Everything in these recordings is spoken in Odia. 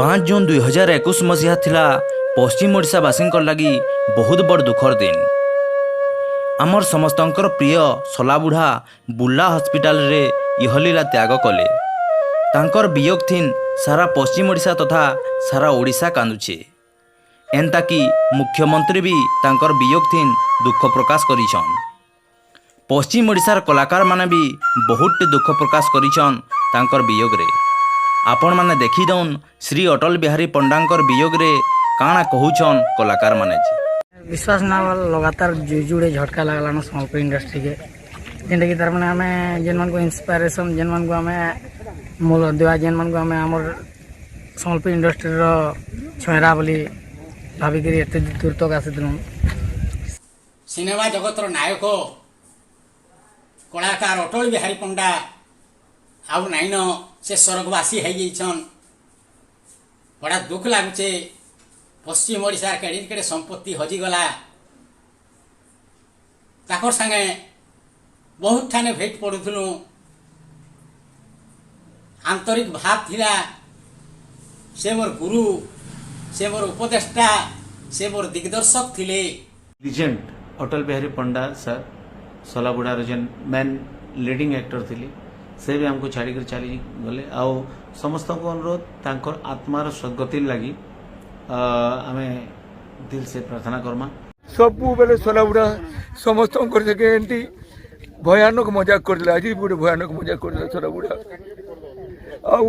5 ଜୁନ୍ 2021 ମସିହା ଥିଲା ପଶ୍ଚିମ ଓଡ଼ିଶାବାସୀଙ୍କର ଲାଗି ବହୁତ ବଡ଼ ଦୁଃଖର ଦିନ। ଆମର ସମସ୍ତଙ୍କର ପ୍ରିୟ ଶଲାବୁଢ଼ା ବୁର୍ଲା ହସ୍ପିଟାଲରେ ଇହଲୀଳା ତ୍ୟାଗ କଲେ। ତାଙ୍କର ବିୟୋଗ ଥିନ୍ ସାରା ପଶ୍ଚିମ ଓଡ଼ିଶା ତଥା ସାରା ଓଡ଼ିଶା କାନ୍ଦୁଛେ। ଏନ୍ତାକି ମୁଖ୍ୟମନ୍ତ୍ରୀ ବି ତାଙ୍କର ବିୟୋଗ ଥିନ୍ ଦୁଃଖ ପ୍ରକାଶ କରିଛନ୍। ପଶ୍ଚିମ ଓଡ଼ିଶାର କଳାକାରମାନେ ବି ବହୁତଟି ଦୁଃଖ ପ୍ରକାଶ କରିଛନ୍ ତାଙ୍କର ବିୟୋଗରେ। ଆପଣମାନେ ଦେଖିଦଉନ୍ ଶ୍ରୀ ଅଟଳ ବିହାରୀ ପଣ୍ଡାଙ୍କର ବିୟୋଗରେ କାଣା କହୁଛନ୍ କଳାକାରମାନେ ଯେ। ବିଶ୍ୱାସ ନା ହବାର, ଲଗାତାର ଯୁଡ଼େ ଝଟକା ଲାଗଲାନ ସମ୍ବଲପୁର ଇଣ୍ଡଷ୍ଟ୍ରିକେ, ଯେନ୍ଟାକି ତାର୍ ମାନେ ଆମେ ଯେନ୍ମାନଙ୍କୁ ଇନ୍ସପାଇରେସନ୍, ଯେନ୍ମାନଙ୍କୁ ଆମେ ମୂଳ ଦୁଆ, ଯେନ୍ମାନଙ୍କୁ ଆମେ ଆମର ସମ୍ବଲପୁର ଇଣ୍ଡଷ୍ଟ୍ରିର ଛେରା ବୋଲି ଭାବିକିରି ଏତେ ଦୂର ତକ୍ ଆସିଥିଲୁ। ସିନେମା ଜଗତର ନାୟକ କଳାକାର ଅଟଳ ବିହାରୀ ପଣ୍ଡା ଆଉ ନାଇନ, ସେ ସ୍ୱର୍ଗବାସୀ ହେଇଯାଇଛନ୍। ବଡ଼ା ଦୁଃଖ ଲାଗୁଛେ। ପଶ୍ଚିମ ଓଡ଼ିଶାର କେଡ଼େ କେଡ଼େ ସମ୍ପତ୍ତି ହଜିଗଲା। ତାକର ସାଙ୍ଗେ ବହୁତ ଠାନେ ଭେଟ ପଡ଼ୁଥିଲୁ, ଆନ୍ତରିକ ଭାବ ଥିଲା। ସେ ମୋର ଗୁରୁ, ସେ ମୋର ଉପଦେଷ୍ଟା, ସେ ମୋର ଦିଗ୍ଦର୍ଶକ ଥିଲେ। ଲିଜେଣ୍ଡ ଅଟଳ ବିହାରୀ ପଣ୍ଡା ସାର୍, ଶଲାବୁଢ଼ାର ଯେନ୍ ମେନ୍ ଲିଡିଂ ଆକ୍ଟର ଥିଲେ, ସେ ବି ଆମକୁ ଛାଡ଼ିକରି ଚାଲି ଗଲେ। ଆଉ ସମସ୍ତଙ୍କୁ ଅନୁରୋଧ, ତାଙ୍କର ଆତ୍ମାର ସଦ୍ଗତି ଲାଗି ଆମେ ଦିଲ ସେ ପ୍ରାର୍ଥନା କର୍ମା। ସବୁବେଳେ ଶଲାବୁଢ଼ା ସମସ୍ତଙ୍କର ସାଙ୍ଗେ ଏମିତି ଭୟାନକ ମଜାକ କରିଥିଲା। ଆଜି ବି ଗୋଟେ ଭୟାନକ ମଜାକ କରିଥିଲା ଶଲାବୁଢ଼ା। ଆଉ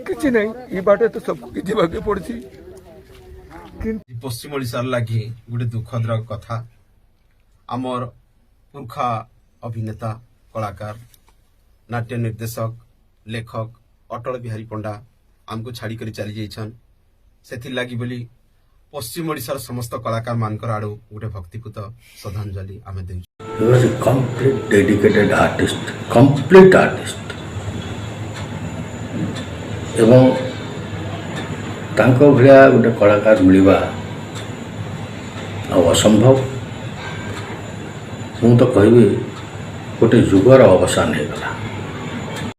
କିଛି ନାହିଁ, ଏ ବାଟେ ତ ସବୁ ଯିବାକୁ ପଡୁଛି କିନ୍ତୁ ପଶ୍ଚିମ ଓଡ଼ିଶାର ଲାଗି ଗୋଟେ ଦୁଃଖଦର କଥା। ଆମର ପୁରଖା ଅଭିନେତା, କଳାକାର, ନାଟ୍ୟ ନିର୍ଦ୍ଦେଶକ, ଲେଖକ ଅଟଳ ବିହାରୀ ପଣ୍ଡା ଆମକୁ ଛାଡ଼ିକରି ଚାଲି ଯାଇଛନ୍। ସେଥିର୍ଲାଗି ବୋଲି ପଶ୍ଚିମ ଓଡ଼ିଶାର ସମସ୍ତ କଳାକାର ମାନଙ୍କର ଆଡ଼ୁ ଗୋଟେ ଭକ୍ତିପୂତ ଶ୍ରଦ୍ଧାଞ୍ଜଳି ଆମେ ଦେଉଛୁ। He was a complete dedicated artist, complete artist. ଏବଂ ତାଙ୍କ ଭଳିଆ ଗୋଟେ କଳାକାର ମିଳିବା ଆଉ ଅସମ୍ଭବ। ମୁଁ ତ କହିବି, ଗୋଟେ ଯୁଗର ଅବସାନ ହେଇଗଲା।